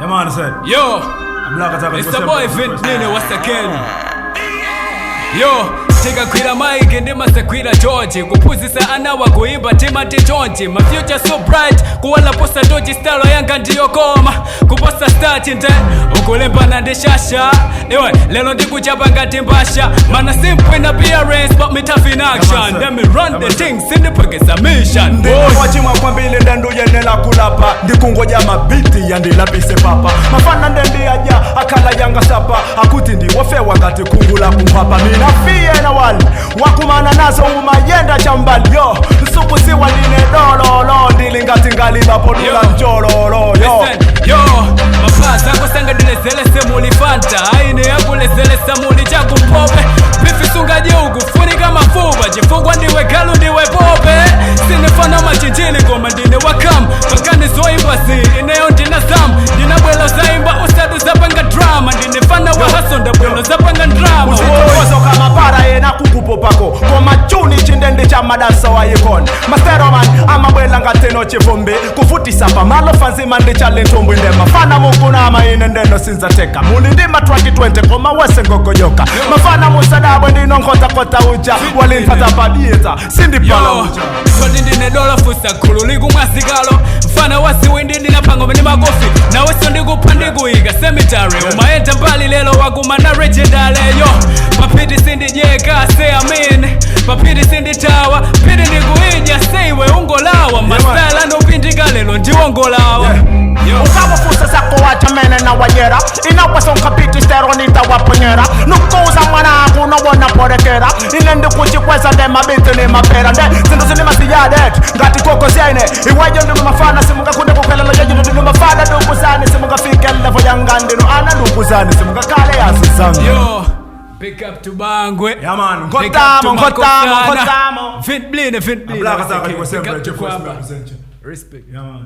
Yeah, man, said. Yo, I'm black attack. it's the boy Vint Nene once again. Yo, tikakwira maiki ndimasakwira George, kuphunzitsa ana wakuimba timati chonchi. My future so bright, kuwala posa tochi, style yanga ndiyokoma kuposa starch. Nde ukulembana ndi shasha iwe, lero ndikuchapa ngati mbasha. Mana simple in appearance but me tough in action. Let me run the thing, sindipwekesa mission. Ndine wachimwa kwambili, ndenduyenela kulapa, ndikungoja mabiti yandilapise papa. Mafana ndendiyaja akhala yanga sapa, akuti ndiwofewa ngati khungu la kumphapa. Mina fiye na wali wakumana nazo, umayenda chambali yo, nsukusiwa ndine dololo, ndili ngati ngaliba podula Yo. mchololo yo. Listen, yo, mapazi ako sangandilezelese muli Fanta, aine yakulezelesa muli chakumpope. Beef sungaje, ukufunika mafupa, chifukwa ndiwe galu, ndiwe pope. Sinifana machinjili koma ndine wakam pakani zoimba, si ineyo ndina sam, ndinabwela zaimba usadu zapanga drama. Ndinefana wa hustle, ndabwela zapanga drama. Uzitokozo kamapara yena kukupopako, koma chuni chindende cha madansa wa ikon masteroman amabwela ngateno chivumbi kuvutisa pamalo fanzima ndi chalintumbwi. Nde mafana mukunama, ine ndeno sinzateka, muli ndi matraki 20 koma wese ngogoyoka. Mafana musadabwe, ndino nkhotakota uja walintsatsa padieta sindipala Yo, uja. Soti ndine dola, fusa khulu likumwazikalo, mfana wasiwindi, ndinapangoma ndi makofi, nawenso ndikupha ndikuyika cemetery. Umayenda mbali, lero wakumana legendary. Yo, papiti sindidyeka, say amen, papiti sinditawa, piti ndikuidya, seiwe ungolawa, masitayila anopindika, lero ndiwongolawa. Yo. Ukawafusa zako wachamene na wayera inawasonka stero nitawaponyera nukuza mwanangu unowona porekera, ine ndikuchikweza nde mabiti ni mapera, nde zintu zinimasiyade ngati koko zyaine iwejo. Ndinu mafana simungakunde kukhelela yejo, ndinu mafana dukuzani, simungafike level yanga, ndinu ana dukuzani, simungakale yazizanga. Yo, big up to Bangwe. Yeah, man. Big up to Ngotamo, ngotamo, Makosana. ngotamo. Vint Bline, Vint Bline. Black Once Attack, again. you Big up to sempre, Kwamba. Respect. Respect. Yeah, man.